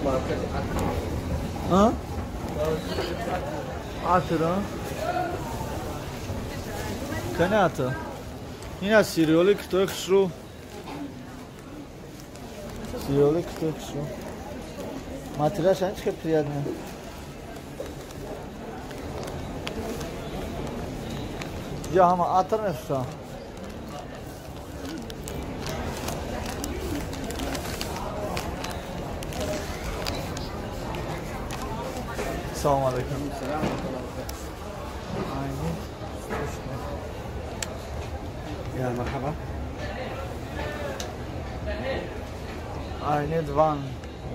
Ha? Atr, ha? Кани атр? Ина сириоли китой хушрӯ. Сириоли китой хушрӯ. Материалш ан чӣ приятно. Я ҳама атр мефурӯшам. السلام عليكم. السلام ورحمة الله وبركاته. يا مرحبا. I need one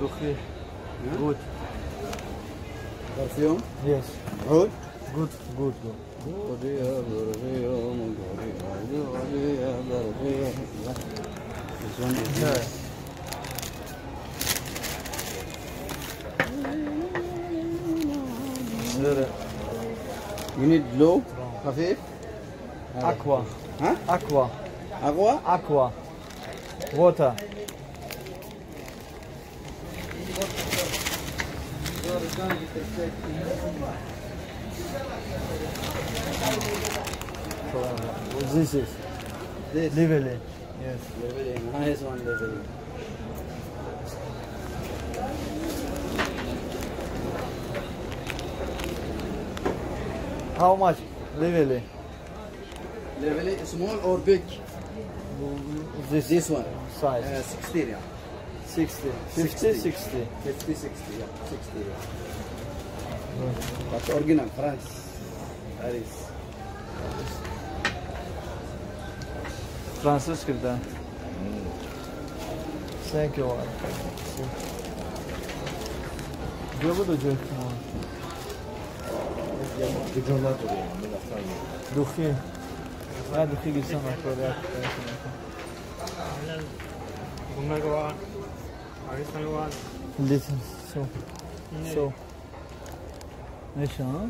دخي. Good. Perfume? Yes. Good? Good, good, good. This one is nice. You need low, خفيف. Aqua. Huh? Aqua. Aqua? Aqua. Water. This is this. Lively. Yes. Lively. Nice one, lively. How much? Lively. Lively, small or big? This one. Size. 60, yeah. 60. 50, 60. 50, 60, yeah. 60, yeah. That's original, France. Paris. Fransız kirden. Thank you. Göbü de cöktüm. Духи. А, духи гирсам акор. Listen, so. So. Neşe, ha?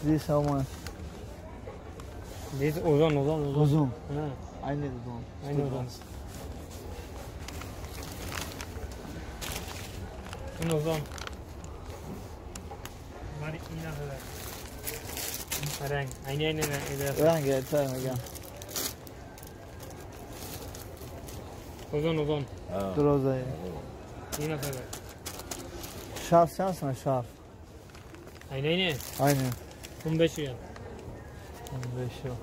This how much? This ozone, ozone, ozone. Ozone. I need ozone. I need ozone. این ozon. ولی این نداره. رنگ. این رنگ yeter میگم. Ozon ozon. Drozayı. این نداره. Şarf sensin şarf. Aynen ne? Aynen. 15 yıl. 15 yıl.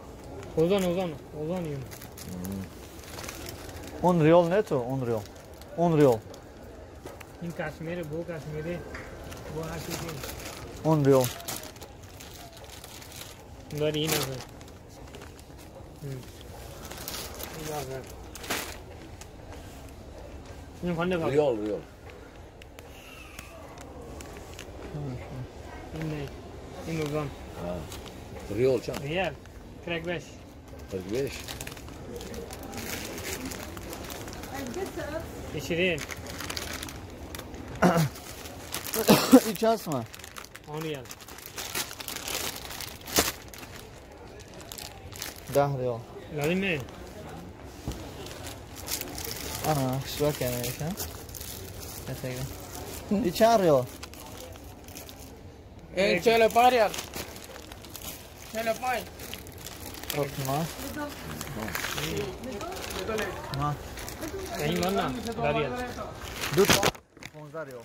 Ozon ozon. Ozon yiyorum. 10 riyal neto 10 riyal. 10 riyal. این کشمیری bu کشمیری bu hakiki. 10 riyal. Bunlar iyi nasıl? İyi nasıl? Riyal riyal. Ne? İn ozon. Ha. Riyal çan. Riyal. 45. 45. 20. İç mı? 10 riyal. 10 riyal. Lazım mı? Ana, kusura bakma. Ne İçer riyal. Çele pay riyal. Çele pay. Bakma. Ma. Neyin var lan? Riyal. Duta 15 riyal.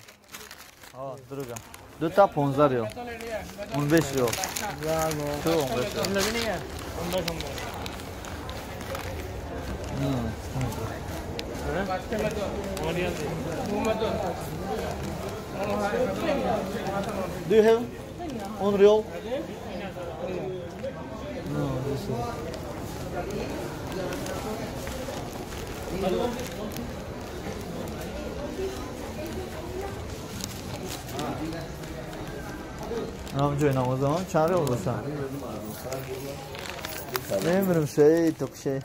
Ha, druga. Duta 15 riyal. 15 riyal. Bravo. Şu 15 riyal. Ne ya? 15 15. Do you have 10 riyal? No, this is. Amca o zaman çare olursa. Ne şey çok şey.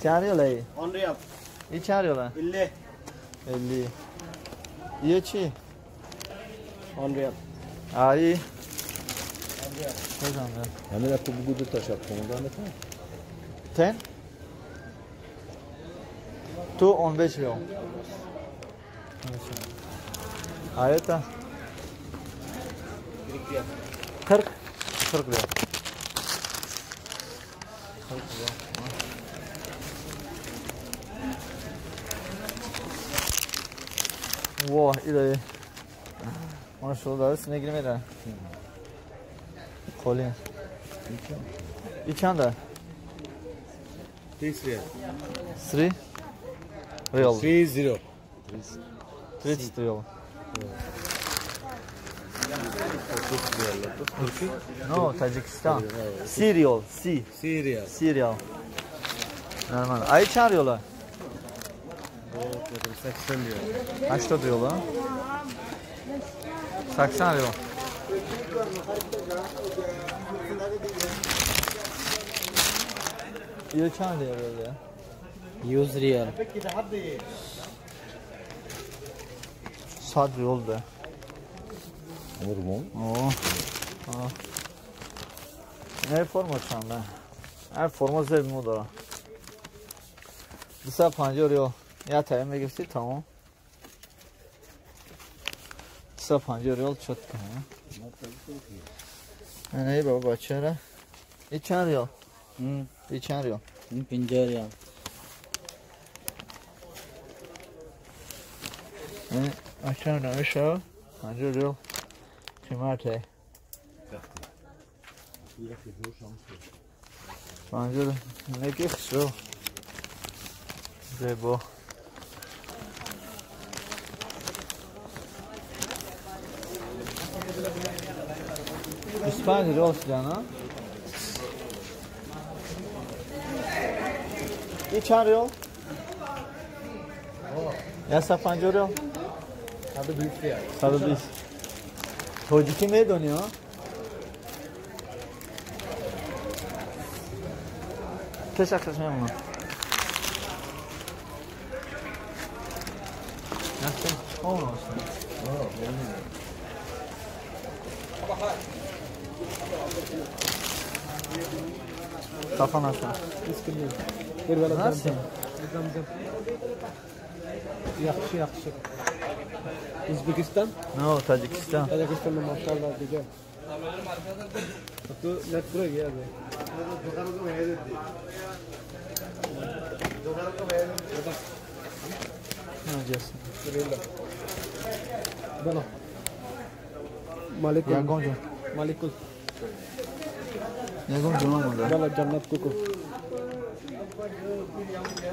Çare yola. 10 riyal. İyi çare yola. 50. 50. İyi çi. 10 riyal. Ay. 10 riyal. Ne zaman? Hemen akı bu gudu taş yaptım. Ondan ne kadar? 10? 2 15 рiyol. А это? 40? 40 рiyol. 40 riyol. Во, илои. Машаллоҳ, дарс мегирем. Қолин. И чанда? 30 рiyol. 3 рiyol. 30. 30 riyol. No, Таджикистан. 30 riyol. 30 riyol. 30 riyol. Нормально. А и чанд riyol? 80 riyol. 80 riyol, ha? 80 riyol. Ё чанд riyol ya? 100 riyol. 100 riyol да. Нормал. О. Не форма чанда. Ҳар форма зеб мо дора. 250 riyol. Я таим мегирифти тамом. 250 riyol чётко. Ана баба бачара. И чанд riyol? И чанд riyol? 50 riyol. Açan намешава. 50 riyol. Қимате. 50 неки хушро. Зебо. 25 riyol шудан, И чанд riyol? 150 riyol? 120 riyol. 120. Тоҷикӣ медонӣ, а? Ташаккур мемонам. Хафа наша. Yaxshi, yaxshi. Узбекистан? No, Таджикистан. Таджикистан, машаллоҳ, дига. То нет пура гия бе. Бало. Малик. Ягон ҷо. Малик. Ягон ҷо намонда. Бало ҷаннат куку.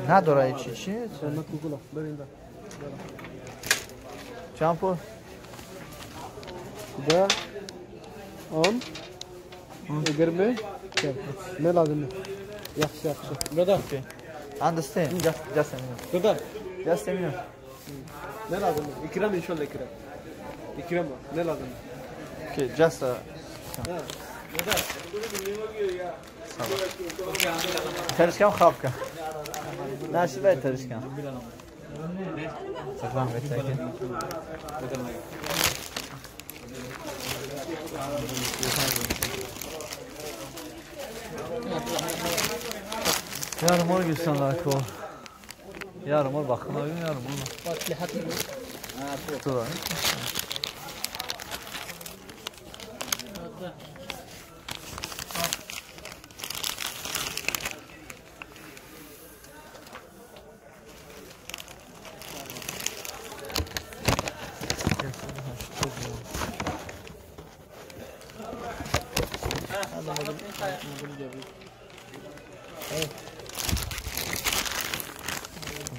Надора чи чи? Ҷаннат куку ла. Бибин да. Чанд пул? Да. Он. Игрме. Не лазим. Yaxshi, yaxshi. Brother. Okay. Understand. Just a minute. Brother. Just a minute. Ne lazım? İkram inşallah ikram. İkram var. Ne lazım? Okay, just a... Terişkam xavka. Nasib terişkam. Saklan beklerken. Yarım or gülsənlər ko. Yarım or baxın ayım yarım or. Dur.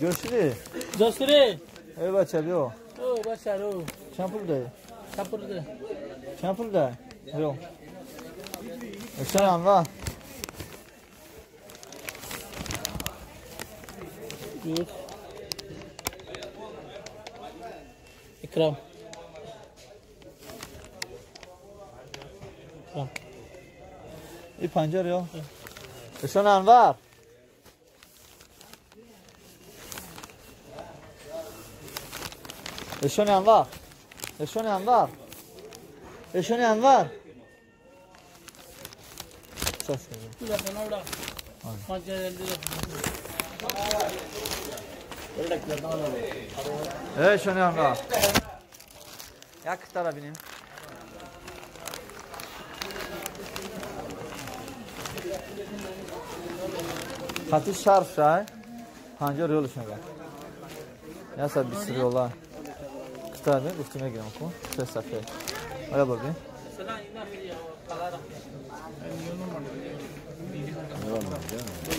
Görüşürüz. Görüşürüz. Ey бача биё. О бача ро. Чанд пул даи? Чанд пул даи? Чанд пул даи? Биё. Эшон Анвар. Икрам. Икрам. И 50 риёл. Эшон Анвар. Эшони Анвар. Эшони Анвар. Эшони Анвар. Эй, шони анга. Як тара бинем. Хати шарф шай. 50 риолш мега. 120 риола. Китабе гуфти мегирам ку. Се сафе. Оя бабин.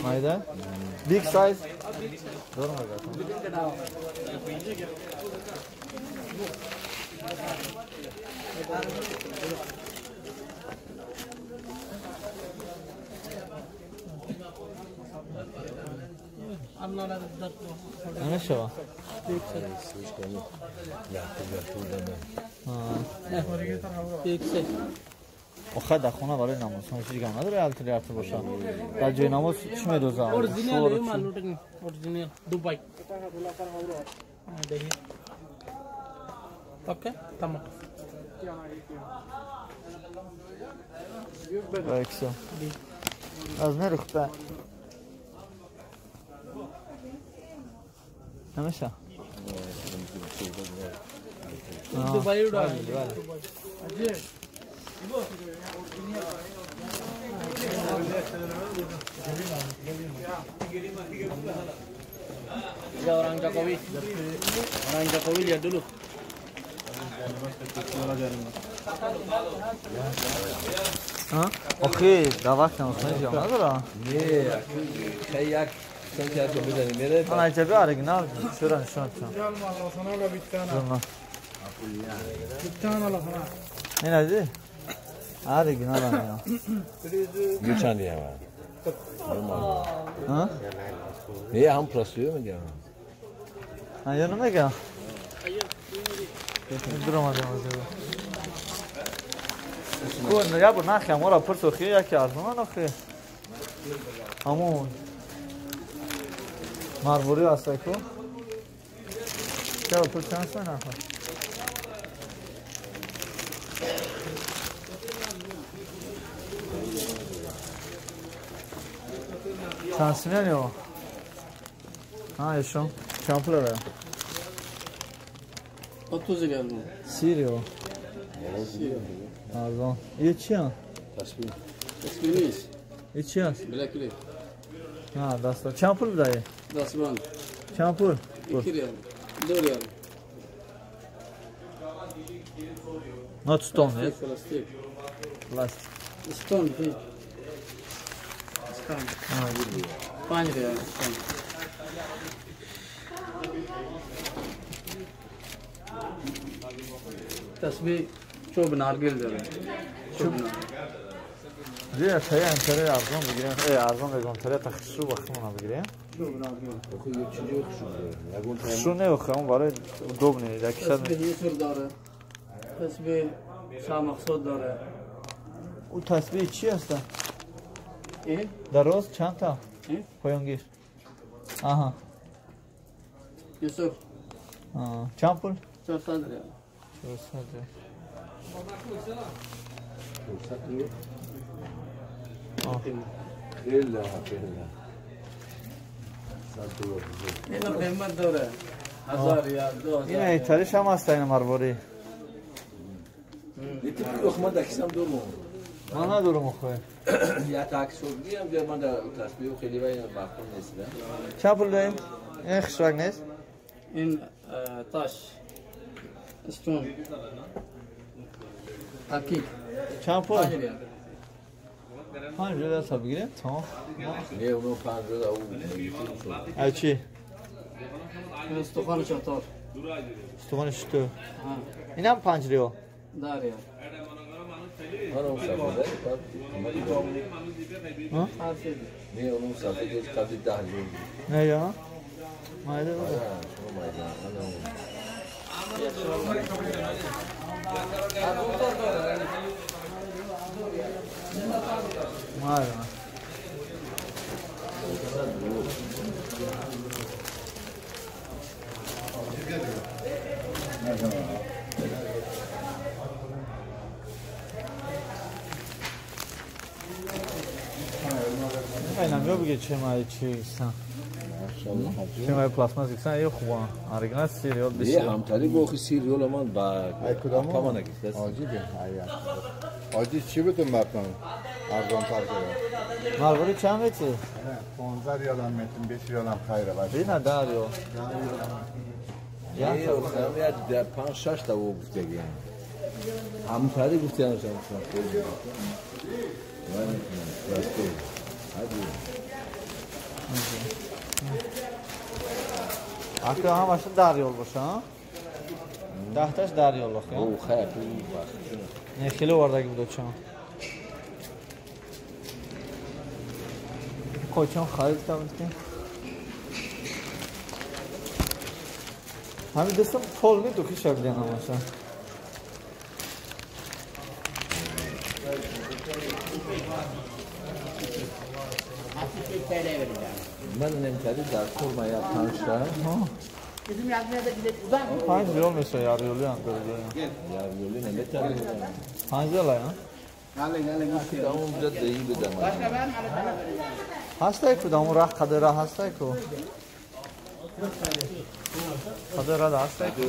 Майда? Big size. Doğru mu zaten? Ne şova? Охе дар хона барои намоз ҳеҷ гап надора, алтри артр боша. Дар ҷои намоз чӣ медозам? Original Dubai. Okay, tamam. Эксо. Аз нерухта. Намеша? Dubai. Ya orang Jokowi. Orang Jokowi lihat dulu. Охи, дар вақт намозхона ҷо надора? Не, хеле як сантиметр бизанем мере. Ман аҷаби оригинал чура нишон дам. Ин ази? Оригинал ам. Чанд ям? Ҳа? Не, ҳам просую мегам. А я намегам. Дуромадам аз ку я бо нахи амора пурсохи яке арзонан охи. Ҳамон марвори ҳастай ку. Чаро пул чанд сой нахо? Чанд симяни о? Ҳа, ишон. Чанд пул дора? 30 риал. 30 риал. Арзон. Ие чи ан? Тасбих. Тасбих нест. Ие чи аст? Билакли. Ҳа, даста. Чанд пул будаи? Дастбанд. Чанд пул? 2 риал. 2 риал. Not stone, yes? Plastik. Plastik. Stone, big. Stone. 5 риал. Stone. तस्बीह चोब नारगिल दاره. چوب دیگه تایی انتره ارزان بگیریم. ای ارزان بگم تره تا خشو بخمون بگیریم. چوب نارگیل. آخه یه چیزی خشو داره. خشو نه آخه اون برای دوب نه. تسبیح یسر داره. تسبیح شاه مقصود داره. او تسبیح چی هست؟ ای؟ در روز چند تا؟ پایانگیر. آها. یسر. آه. چند پول؟ 400 ریال. 400 ریال. خیلی خیلی. اینو قیمت داره. 1000 ریال 2000. این ایتالیش هم هست این مرواری. یه من در کیسم دارم. من ندارم آخه. یا تاکسوگی هم در من در تسبیح خیلی باید مفهوم نیست. چند پول داریم؟ این خشرک نیست؟ این تاش استون عقیق. چند پول؟ 5 ریال تا بگیریم تمام. نه اونو 5 ریال او. ای چی؟ استخوان شطور. استخوان شطور. اینم 5 ریال. 10 ریال. اون صفحه ها؟ نه اون صفحه قبل 10 ریال. نه یا؟ مایده بود. مایده. Ай намё бигӣ чемаи чи гисан. Чемаи пластмасс гисан ё хубан. Оригинал 30 риёл 20 риёл. Ҳамтари бохи 30 риёл ман ба пама нагирифт. Аҷибе, Аҷиб чӣ будем бартон? Арзонтар кардам. Марвари чанд мети? 15 риёлам метим, 20 риёлам хайра бача. Бина 10 риёл. Я 5-6 та гуфтагӣ. Ҳамтари гуфтиам шам. Ака ҳамаша 10 риёл боша, а? 10таш 10 риёл охи. О, хайр, Не, хеле овардаги буд чанд. Қочон харид кардем ки. Ҳамин дастам пол медухи шабидем ҳамаша. Ман немтари дар кор ма я 5 та. 5 риёл меша, я риёли ам дорад. Я риёли наметари. 5 риёл а? Кудам ҷа деҳи бидам. Ҳастай кудам раҳ қадара ҳастай ку. Қадара ҳастай ку.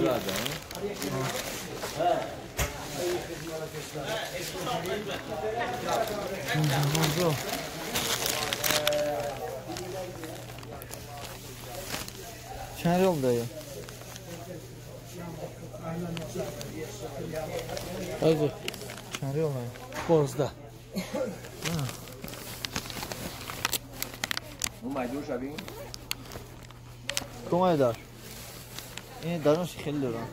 Чанд риёл даё? Чанд риёл даё? 15. Кумай дар? Ин дарунаш хеле дорам.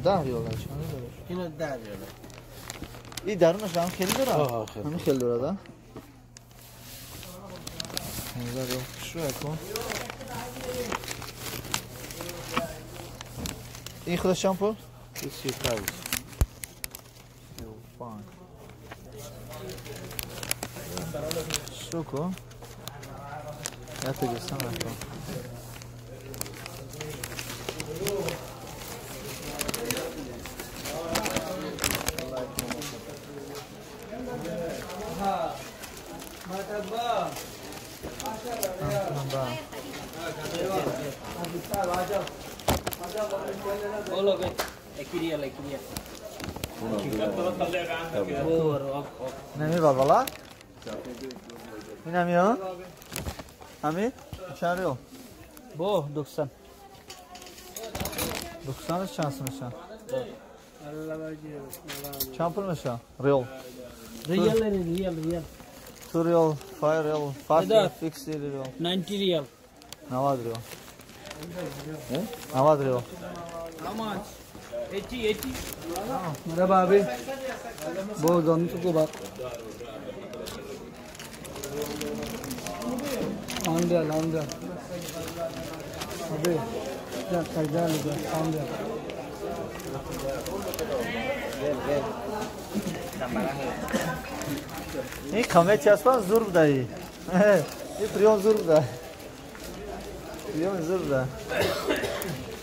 10 риёл чанд дораш? Ино 10 риёл. Ин дарунаш ҳам хеле дорад? Ҳамин хеле дорад, а? 15 риёл. Шуя кун. Ин худаш чанд пул? 35. 35. Шу кун. Я тегистам ракун. نمی بابا اینم یا امیر چند ریال؟ با 90. 90 چند میشه؟ چند پول میشه؟ ریال. ریال ریال ریال. 2 ریال، 5 ریال، 5 60 ریال. 90 ریال. 90 ریال. 90 ریال. How much? 80 80. مرحبا abi. Bu donmuş bu bak. 10 riyal 10 riyal. Abi. Ya kaydal 10 riyal. این کامه چسبان زور بدهی. این پریون زور بده. پریون زور بده.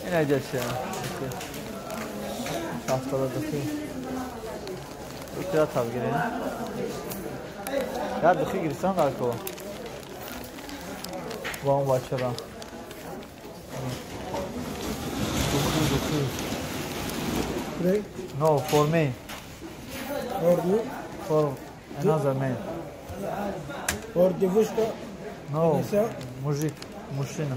این ایجاد چیه؟ هفتاد دخی. چرا تاب گیره؟ یا دخی گیرستان دار کو. با اون بچه را. دخی دخی. No, for me. For you? For another man. For девушка? No, мужик, мужчина.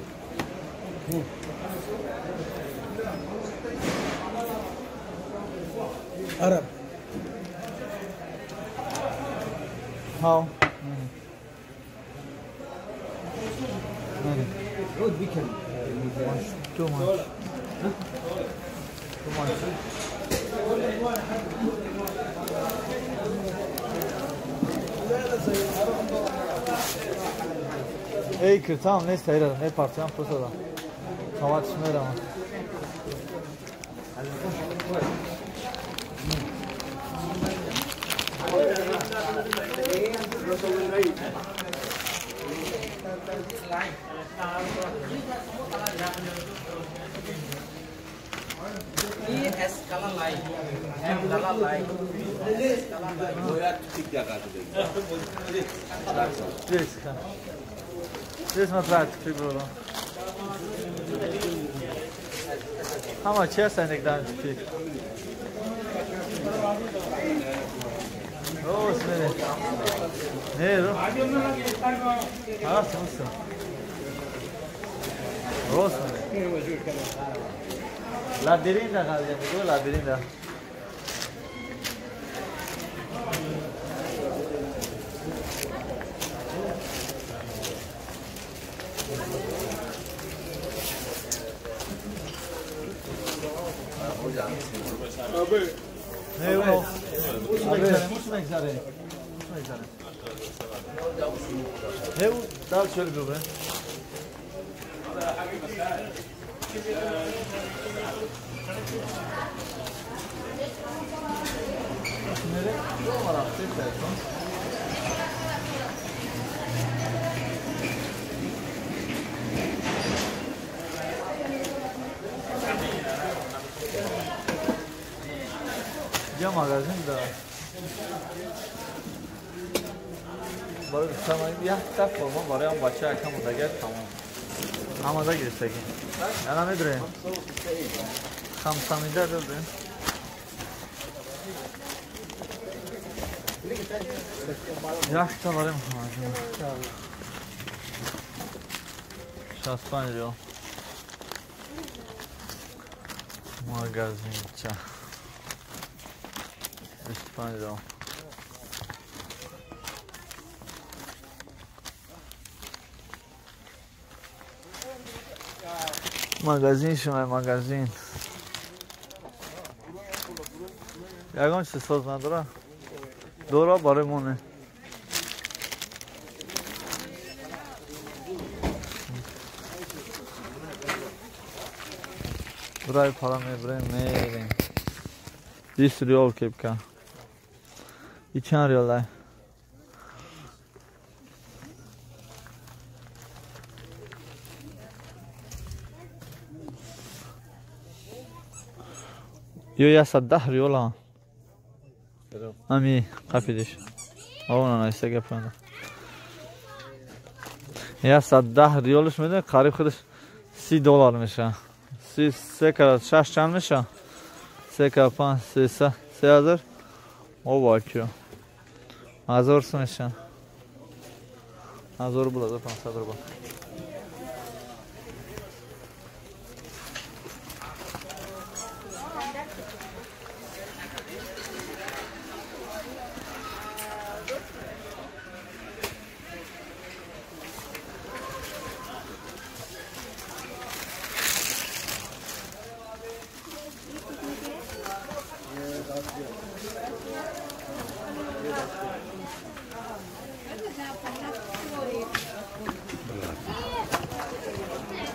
Arab. How? Many. Too much. Too much. Ey киртам нест айра, не партиям пусада. Хаватш мерам. S color light, M color light. Здесь смотрят, фигуру. Ама честно, иногда пик. О, смотри. Не, ну. А, смысл. О, смотри. Лабиринт, ага, я могу лабиринт. Ne bu? Daha şöyle bir buraya. Ya magazin da. Барои якта форма барои он бача якам дагар тамом. Ҳамада гирифтагӣ. Ана медурем. Хамсамида додем. Якта барои Муҳаммад. 65 риёл. Магазинча. 25 риёл. Магазин шумай, магазин. Ягон чиз соз надора. Дора барои моне. Брай пара мебрем, мерем. 20 риёл кепка. И чанд риёл ай? Ё 110 риёл ҳа. Ами қапидиш. Овона найса гапанда. 110 риёлш меда қариб худаш 30 доллар меша. 33 карат 6 чанд меша? 3 карат 5 3 3000. О бачо. 1000 сум меша. 1000 рубл 1500 рубл.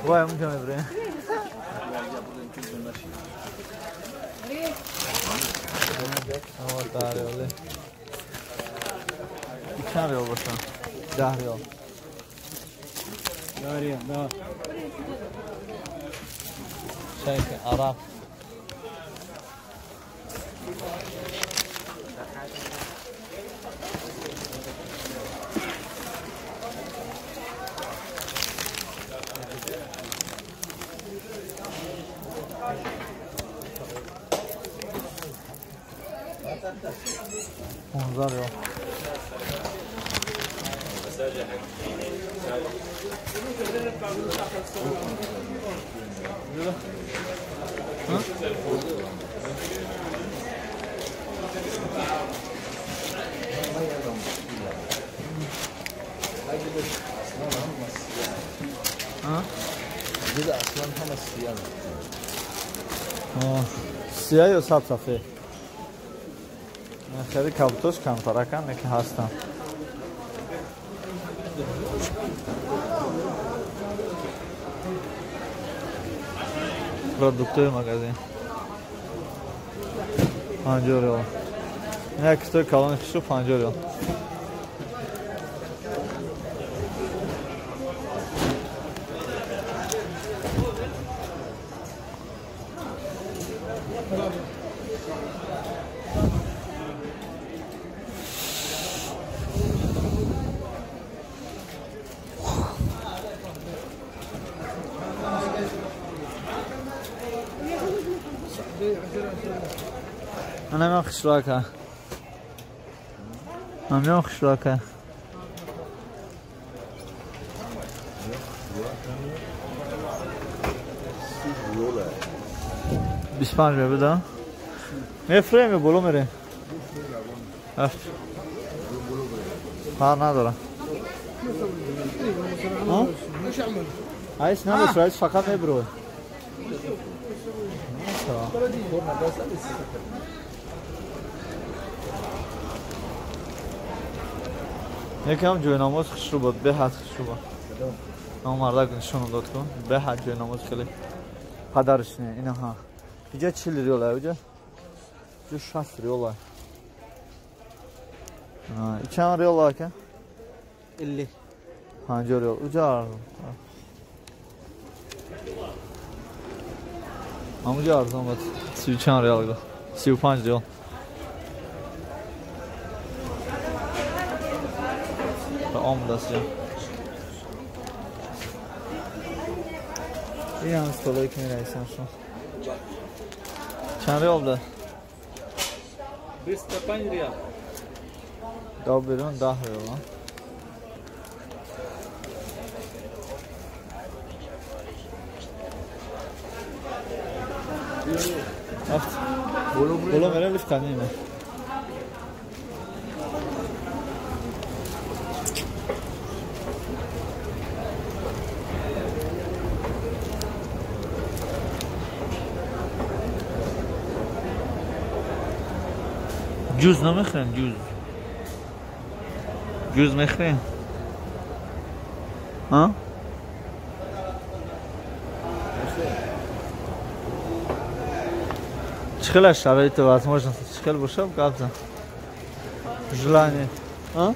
Вай, мумкин мебарем. Чанд риёл бошад? 10 риёл. 10 риёл, да. Шайх араб. Риёл. Сиёҳ ё сабз сафед? Хеле кабутош камтаракан, лекин ҳастанд. Продуктовый магазин. 50 риёл. Як китоби калони хишу 50 риёл. Анам хушрока. Анам хушрока. بیست پنج بده. میفریم بلو میره. افت. کار نداره. ها؟ عايز نبس عايز فقط میبرو. یکم جوی نماز خوش رو بود به حد خوش رو بود. نامردک نشون داد کن به حد جوی نماز خیلی پدرش نه اینا ها. اینجا 40 ریال اینجا 60 ریال. چند ریال که؟ 50. 50 ریال. اونجا ارزان. اونجا ارزان بود. 30 چند ریال بود. 35 ریال. آمده است. این هم استولایی که می‌رسیم شما. چند ریال ده؟ 25 ریال. ده بیرون 10 ریال. افت. بلو میره لیفت کنیم. جوز نمیخریم جوز. جوز میخریم. ها؟ چخیل شرایط و возможности چخیل باشه گپ زن. желание. ها؟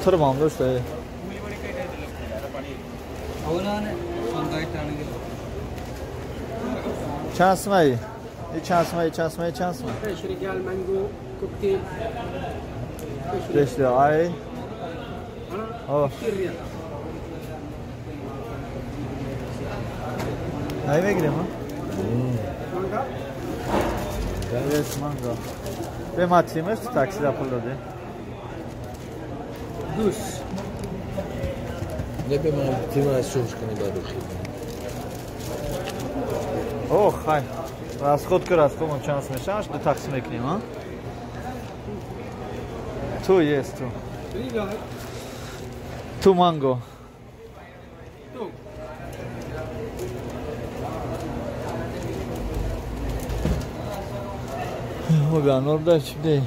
تو رو با هم داشته. چند سمایی؟ چند سمایی؟ چند سمایی؟ چند سمایی؟ 5 ریال منگو کوکتیل. 5 ریال. آی. آه. ای میگیریم ها؟ Yes, mango. به ما تیمش تو تاکسی را پول دادی؟ دوست. نه به من تیم از سوش کنی بعد بخیر. اوه خای. از خود که از خودمون چانس میشه دو تقسیم میکنیم ها؟ تو یس تو. تو مانگو. او بیانور ده چی ده؟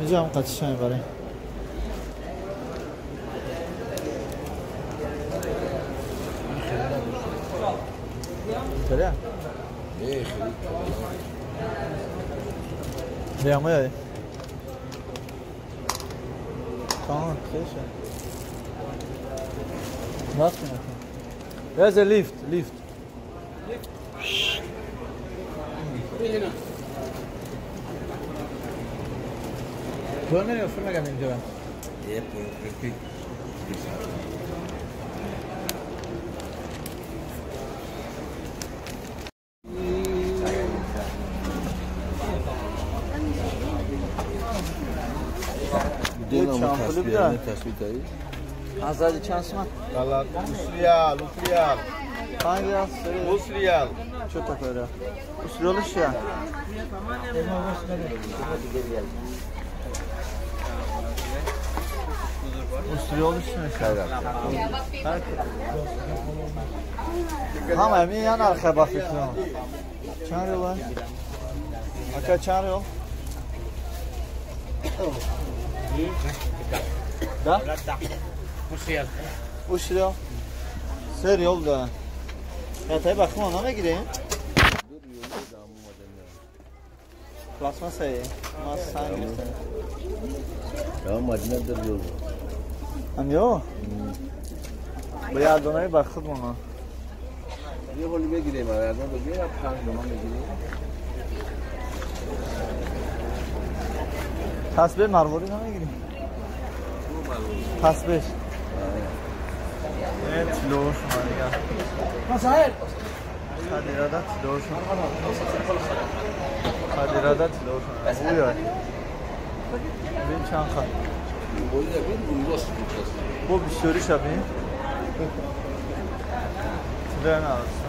اینجا هم قطعش میبره. خیلی؟ نه خیلی. بیامه. تمام خیلی. Was denn? There's a lift, lift. پول نمی‌دی فیلم نگم اینجا. یه پول چند پولی بوده؟ آزادی چند سومن؟ 3 ریال، 3 ریال. 5 ریال، 3 ریال. Что такое ریال؟ 3 ریال چیه؟ 3 ریال چیه؟ همه همین یه نرخه با فکرم. چند ریال؟ آقا چند ریال؟ ده؟ 3 ریال. 3 ریال. 3 ریال ده. Ya tabii bakma ona mı gireyim? Plastmasayı. Mas sen girsin. Ya madine der yol. Anlıyor? Bu ya donayı bakıp ona. یه حالی بگیریم از اون بگیریم 5 تومن بگیریم. تسبیح مرواری نمیگیریم. تسبیح. تلوش دیگه. خدیرادا تلوش. خدیرادا تلوش. اوه. ببین چند خط. Bu بسیاری شبیه. تلوش نه.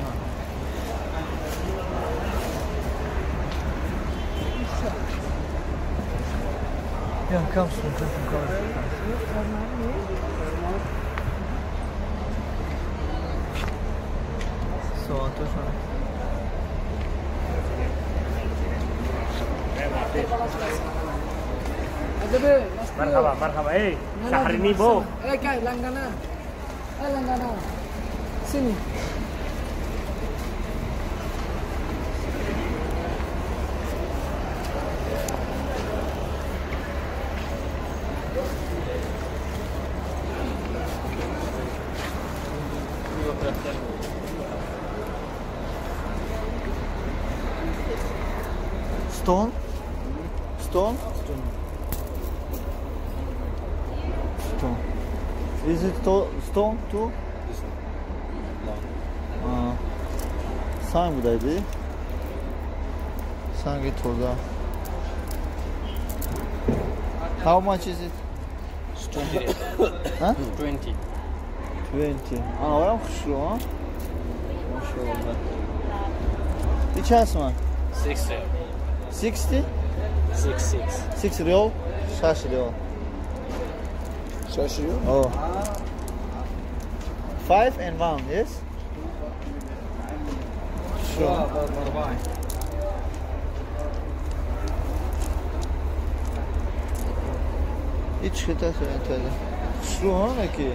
Ja, komm schon, komm. So, das schon. مرحبا مرحبا ايه سحرني بو ايه كاي لانغانا ايه لانغانا سيني Stone? Stone? Stone. Is it stone too? This one. No. Санг будади? Санги тоза. How much is it? 20. Huh? 20. 20. آه، خوشرو ها؟ ماشاءالله. این چه هست من؟ 60. 60? 6. 6 ریال؟ 6 ریال. 6 ریال؟ Oh. 5 and 1, yes? Sure. هیچ خطا سنتاله. شو هانه که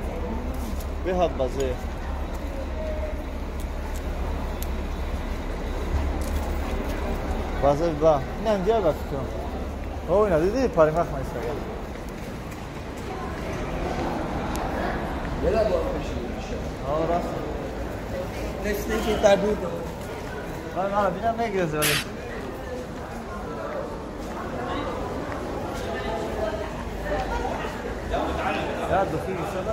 به حبازه. بازه با. نه دیگه بس کن. او نه دیدی پرمخ میسه. یلا با میشه. آه راست. نشته که تابوت. آره ببینم نگیره ولی. یا دخیل شده.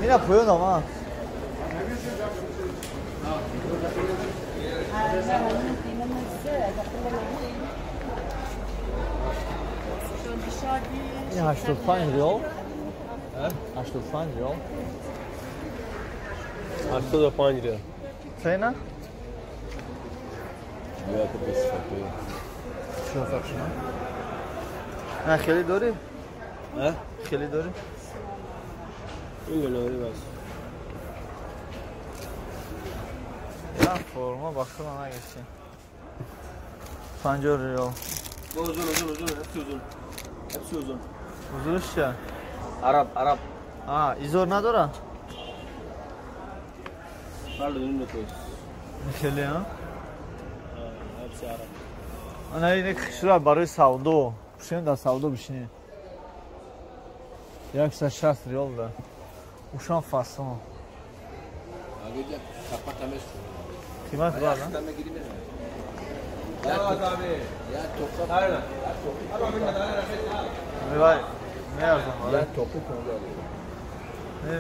اینا پویون آما. این 85 ریال. 85 ریال. 85 ریال. Cena? نه خیلی داری؟ نه؟ خیلی داری؟ این داری بس. Ya forma baksana ona geçsin. 50 ریال. Uzun uzun uzun hepsi uzun. Hepsi uzun. Uzun چیه؟ عرب عرب. آه ایزور نداره؟ بله این دوست. خیلی ها؟ hepsi عرب. انا این خشرا برای سودو. بشین در سودو بشینی. 160 ریال ده. اوشان فاسون. قیمت بالا.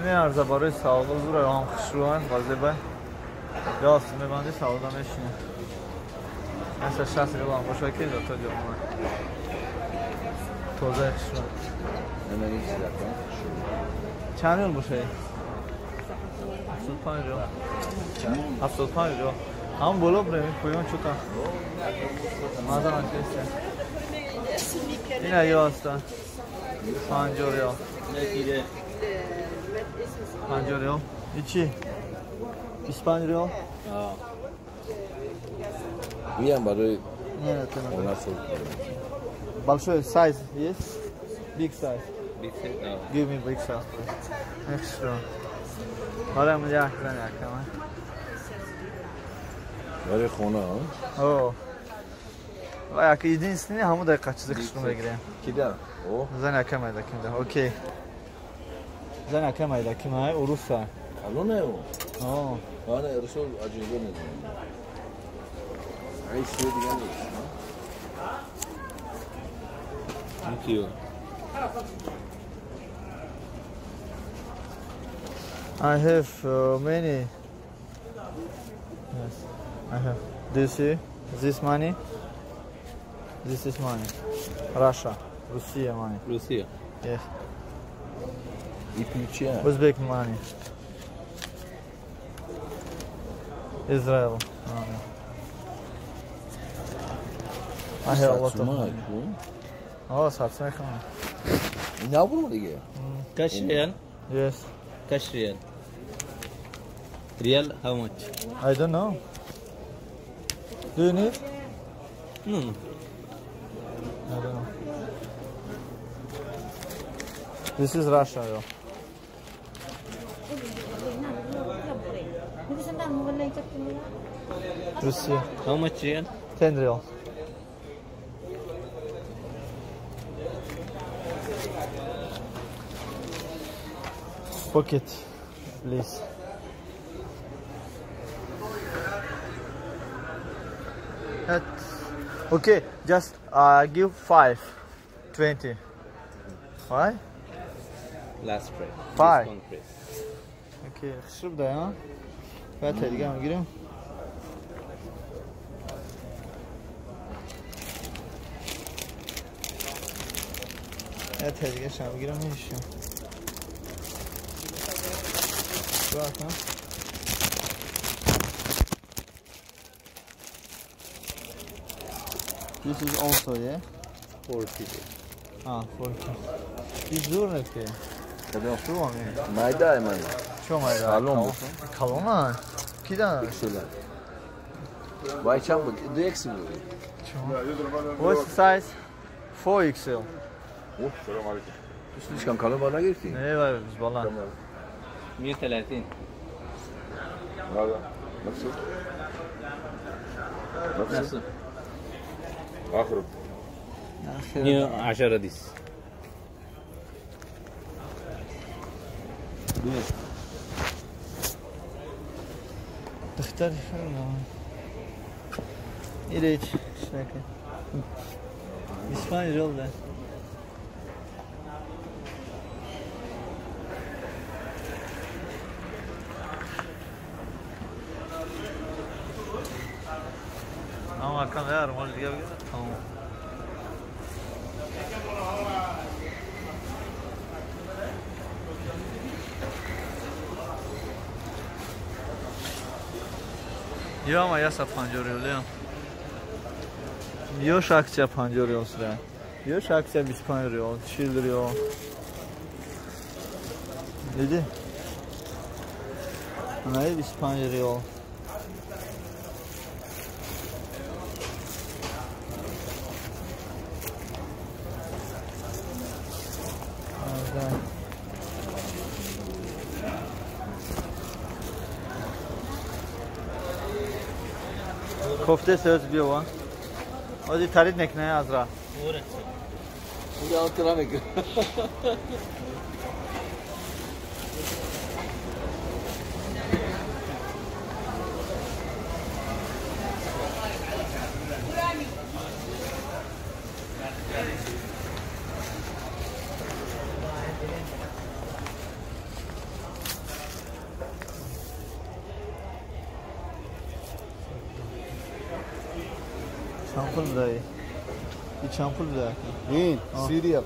میارزه برای سودا زور هم خوشروان بازه بای یاس میبندی سودا میشینه مثل 60 ریال هم باشه که تا جامعه تازه خوشروان چند ریال باشه؟ 75 ریال 75 ریال هم بالا بریم پایان چطور مازم چیسته اینه یا هستن 50 ریال 50 ریال چی؟ 25 ریال؟ میام برای نه نه большой size yes big size big size no give me big size please extra حالا من یک کم برای خونه ها؟ آه و یک единственный همون دقیقه چیزی که شما بگیریم کی ده؟ زن یکم ایده کیم ده اوکی زن اکم ایده که من اروسه. الان او. آه. آره اروسو عجیبه ندارم. عیش دیگه نیست. Thank you. I have many. Yes, I have. Do you see this money? This is money. Russia, Russia money. Russia. Yes. İplikçi. Uzbek money. Israel money. I have a lot of money. Oh, satmaya kalma. Ne bu diye? Kaç real? Yes. Kaç real? Real how much? I don't know. Do you need? No, no. I don't know. This is Russia, yo. Russia. How much real? 10 real. Pocket, please. Okay, just give 5, 20. Why? Last price. 5. Okay, خشب ده ها. بعد دیگه هم میگیریم. بعد دیگه هم میگیرم میشه. Bak. This is also, yeah? 40. Ah, 40. This زور نکه. کدام؟ مایده من. چه مایده؟ کالون. کالون کی دان؟ XL. وای چند بود؟ 2 XL بود. What's the size? 4 XL. اوه سلام علیکم. دوست کم کالون بالا گرفتی؟ نه وای بالا. 130. هذا نفسه؟ نفسه. آخره 110 دیس. تختار إليك شناكي إسباني جولده. Ama kan ver mal diye tamam. Yo ama yasa 50 real ya. Yoş aksiya 50 real sıra. Yoş aksiya 25 real, 40 real. Dedi. Ana 25 real. کوفته سوز بیا وان. آدی ترید نکنه از را. اون آنترا میگه. چند پول بدهی؟ این چند پول بدهی؟ این 30 ریال.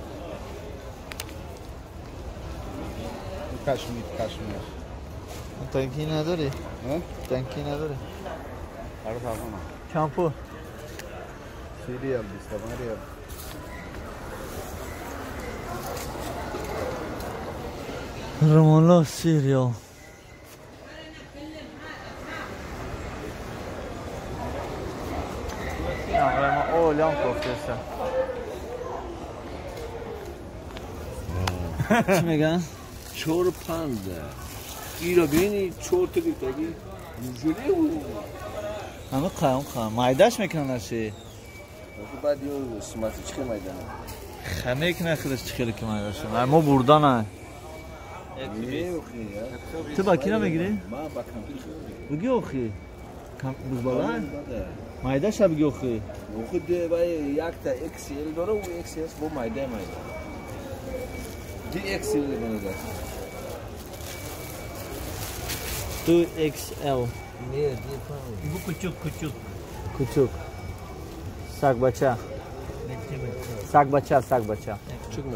کشمیر کشمیر. تانکی نداری؟ تانکی نداری؟ آره طبعا. چند پول؟ 30 ریال 25 ریال. رمالا 30 ریال. Olham کوفته. چی میگن؟ 4 5. ایرا بینی 4 تا گرفتگی. اینجوری بود. همه قام قام مایداش میکنن چی؟ بعد یو سمت چی میدن؟ خمه کنه خودش چی که مایداش. ما بردن. Ту ба ки намегирӣ? Ман ба компютер. Буги охи. Бузбала? Майдаша буги охи. Охи де вай якта XL дора, у XS бо майда майда. Ди XL дора. 2XL. Не, ди фаҳм. Бу кучук кучук. Кучук. Сагбача. Сагбача, сагбача.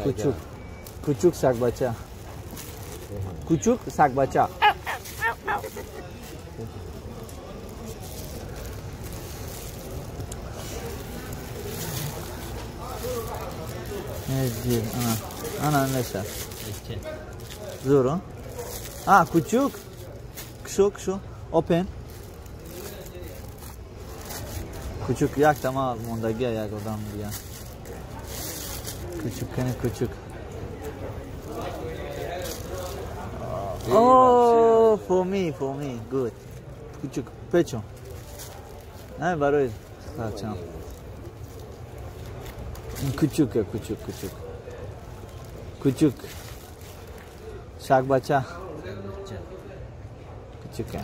Кучук. Кучук сагбача. Кучук сагбача. Ана, ана меша. Зуро. А, кучук. Кшу, кшу. Open. Кучук як тама мондагия як одам дия. Кучук, кани кучук. Oh, for me, good. Кучук, печо. Не, барои сарчам. Кучук, кучук, кучук. Кучук. Шакбача. Кучука.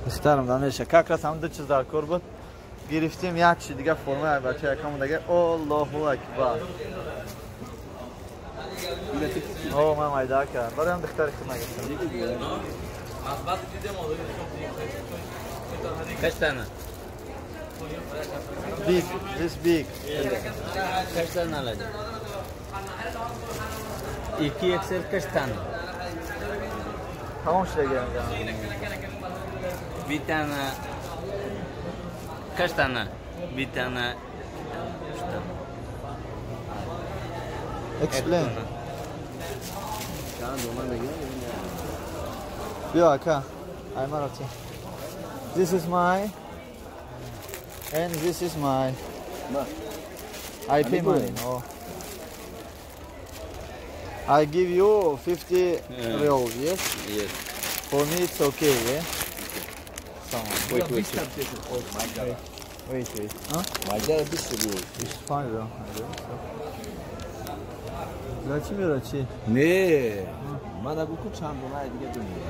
Духтарам дамеша. Как раз ҳам ду чиз дар кор буд. Гирифтем як чи дига формаи бача якам дига. Аллоҳу акбар. О, ман майда кард. Барои ҳам духтари худ нагирифтам. Kaç tane? Big, this big. Kaç tane alacağım? 2 XL kaç tane? Tamam şuraya gelin. Bir tane. Kaç tane? Bir tane. Üç tane. Explain. Бیا ака. Аймарати. This is my and this is my. I pay money. Oh. I give you 50 real, yes? Yes. For me it's okay, yeah? So, wait, wait. Wait, wait. Huh? 25 real. Зачем мира чи? Не, мана гуку чанд дона дига думаю.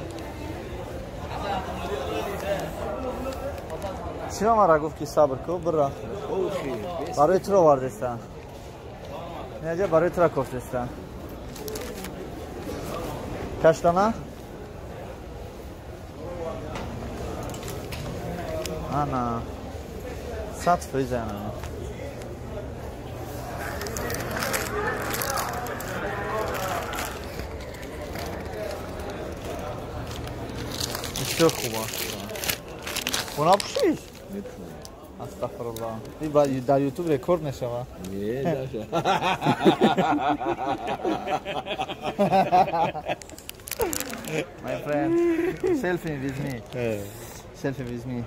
Чиро мара гуфт ки сабр ку, бира. Барои туро овардеста. Неҷа барои туро кофтеста. Каштана? Ана. 100% ана. Бисёр хуб аст. Хона пӯшиш? Астағфируллоҳ. Ин дар YouTube рекорд мешавад. Не, наша. My friend, selfie with me. Selfie with me.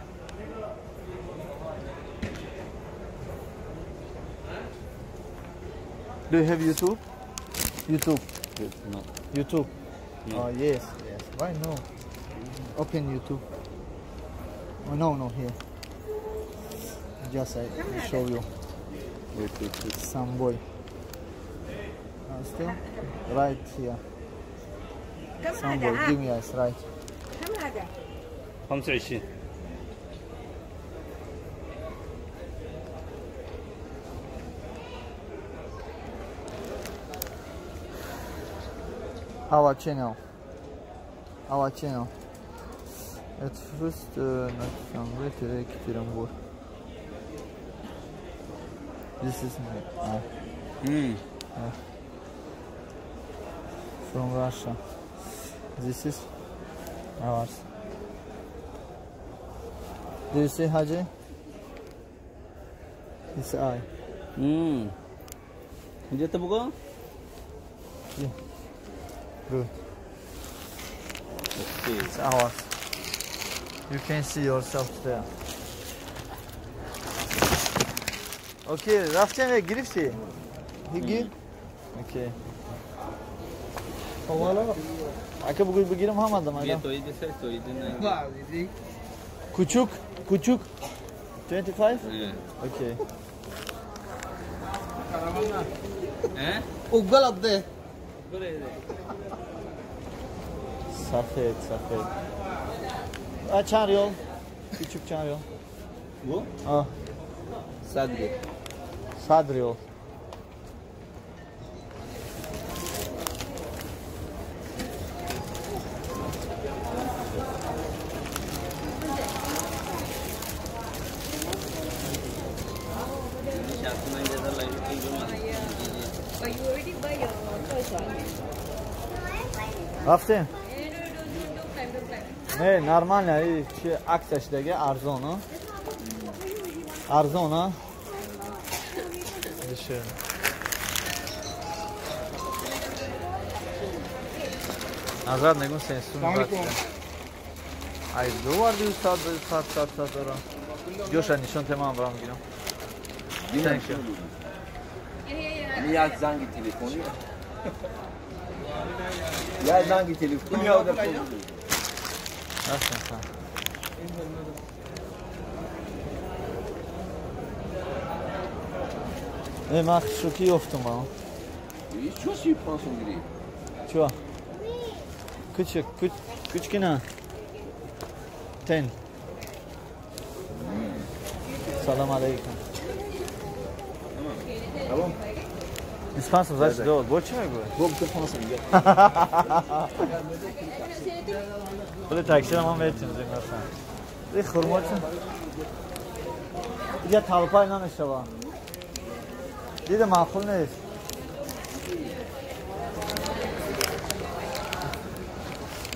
Do you have YouTube? YouTube. No. YouTube. No. Oh, yes, yes. Why no? Open YouTube. Oh, no, no, here. Just I show you. Wait, wait, wait. Some boy. Still? Right here. Some boy, give me us, right. 25. Our channel. Our channel. At first, this is my from Russia. This is ours. Do you see Haji? It's I. Где-то было? Yeah. Good. Okay. It's ours. You can see yourself there. Okay, рафтем гирифти? He give? Okay. Ака бугӯй бигирам ҳамадам айда. Кучук, кучук. 25? Yeah. Okay. Угол абде. Сафед, сафед. А чанд риёл? Кучук чанд риёл? Бу? А. 100 риёл. 100 риёл. Рафтем? Не, нормально, и чи акция шидаги арзон, арзон, а? Дешевле. Назад мегум сенсум братка. Ай, доварди сад, сад, сад, сад дора. Ҷоша нишон те ман барам гирам. Thank you. Як занги телефони. Я занги телефони ода. Рафтем. Не, ман шӯхӣ ёфтум ба. Чё си пансом гири? Чё? Кучик, кучкина. Ten. Салам алейкум. Салом. Испансом значит дол. Бо чӣ мегӯяд? Бо бутун пансом гир. Пули таксиро ман метим зимнасан. И хурмо чӣ? Иҷа талпай намешава. Дида маъқул нест.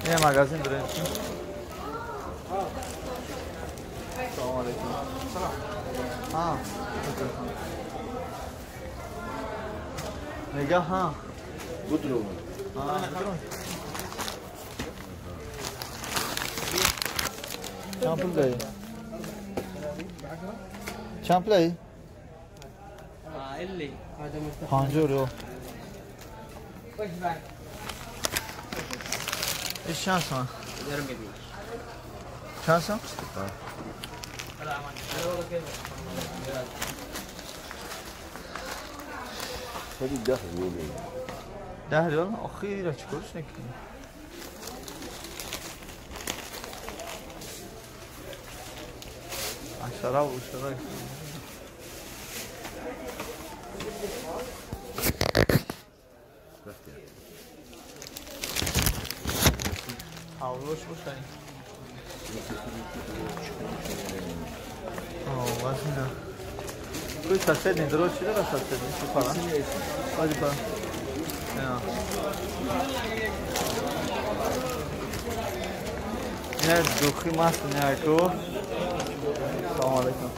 Ин магазин дорем чӣ? Салом алейкум. Салом. А. Мега ҳа. Будру. Чанд пул дорӣ? Чанд пул дорӣ? 50 риёл. Иш чанд сом? Чанд сом? Хеле 10 риёл. 10 риёл? Охира чӣ корш мекунӣ? Ашара ушара. Ҳавлош бошай. О, вазина. Куй соседний дро чӣ дора соседний? Чӣ пара? Бади пара. Не, духи маст не ку. Салом алейкум.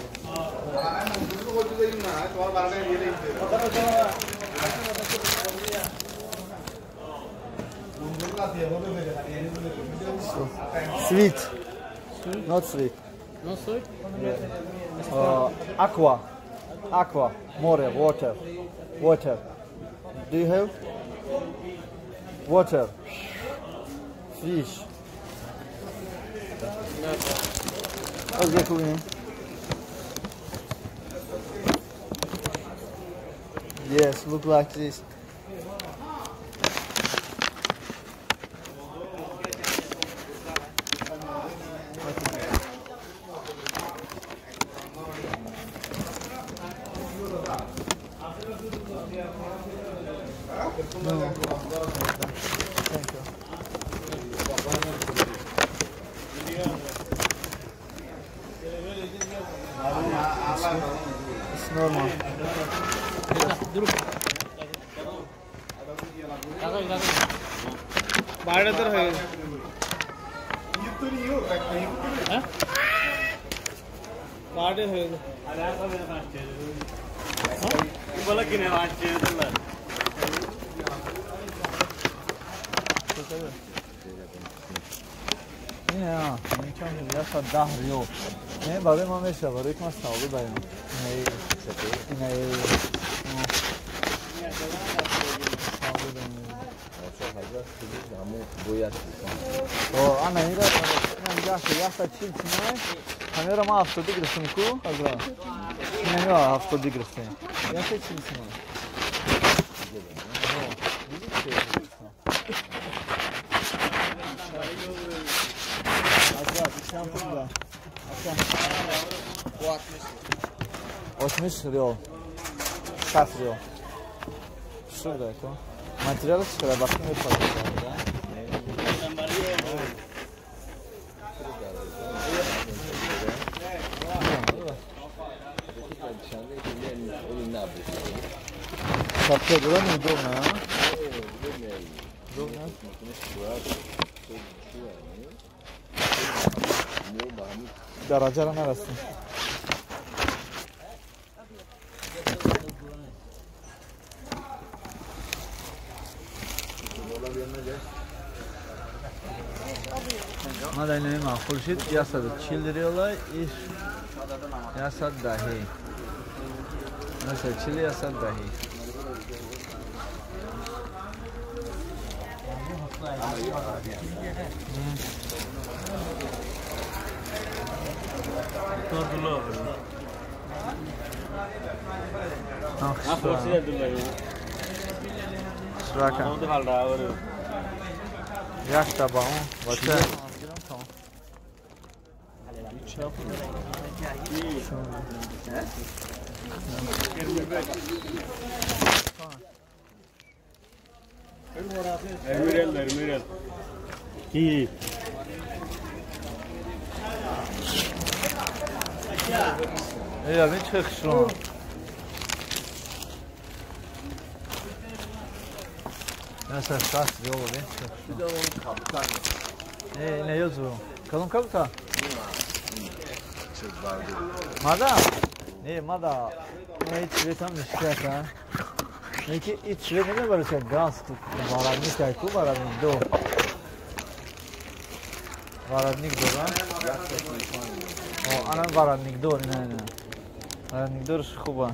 Sweet. Not sweet. No sweet? Yeah. Aqua. Aqua. More. Water. Water. Do you have? Water. Fish. Yes, look like this. No. Thank you. It's normal. Не, ничего, я 10 риёл. Не, барои ман мешавад, барои ки ман савдо дарем. Ана ира, яста чил симай. Ҳамеро ман 70 гирифтам ку, ҳазрат. Инамиро 70 гирифтем. Яста чил симай. 60 риол. 60 риол. Шуда ко. Материал чӣ вақт мепазад? Шапка была неудобная, а? Удобно. Дараҷаро нарасем. Ма дар инои маъқул шид 140 риола иш 110. 140 110. Якта ба он бача. Mürel. Ki. Ey abi çık şunu. Nasıl şans yol be? Ne yazıyor? Kalın kabuta. Мада? Не, мада. Не, цветам мишката. Неки и цвет не бароша галстук. Варадник айку варадник до. Варадник до, да? О, ана варадник до, не. Варадник дорш хуба.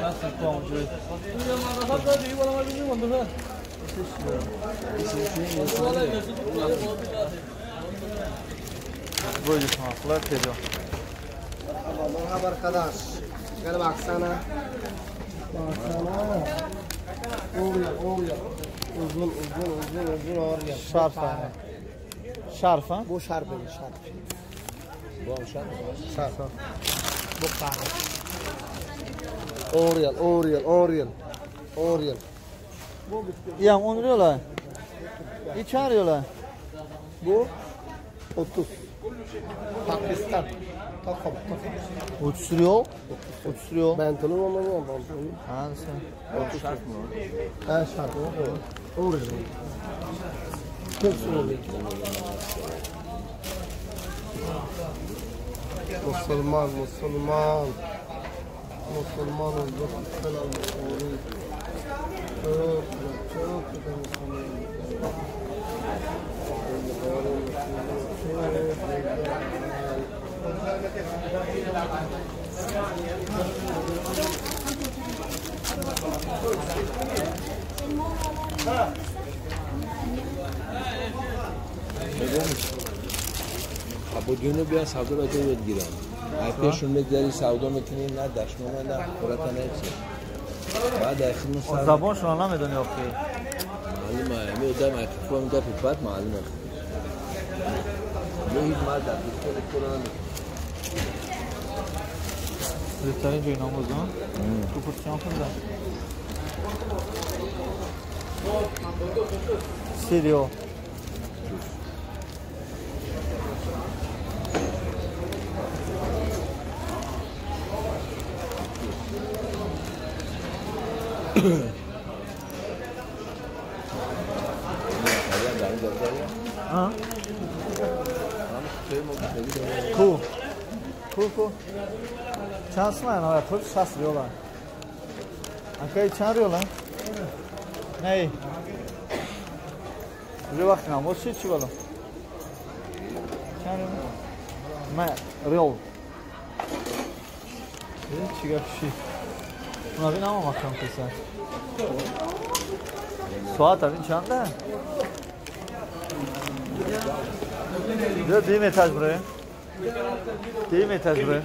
Nasıl komcu? Böyle smaklar tedo. Merhaba arkadaş. Gel baksana. Baksana. Oraya. Uzun oraya. Şarf. Şarf ha? Bu şarf. Bu şarf. Şarf. Bu kahve. Oriel. Ya 10 lira. İç arıyorlar. Bu 30. Pakistan. Takım. 30 lira. 30 lira. Pantolon olmalı pantolon. Ha sen. 30 şart mı? Ha şart. Oriel. Hepsi Oriel. Müslüman olduk. Selam aleyküm. Çok güzel Müslüman. Abudunu بیا سودا رو تو یاد گیرم. پیشون میگذری سودا میکنی نه دشمن نه خورت نه چیز. بعد اخیر زبانشون نمیدونی آخه. معلومه می آدم اخیر میگه بعد معلومه. یه هیچ مرد در دکتر کرونا بهترین جای نمازان تو پرسیان خوندم سیریو کو چند سمه نه خود 60 ریال انکای چند ریال نه یه وقت نماز چی بالا چند ریال ریال چی گفت چی اونا بین اما مکان کسر ساعت این چنده دو متر بره 2 متر بره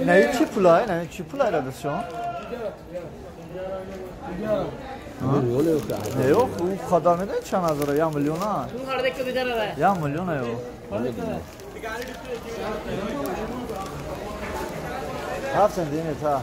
نه چی پولای نه چی پولای داده شما Не, ё, ӯ қадар медонӣ чанд ҳазора? 1 миллиона. 1 миллиона ё. 7 сантиметр.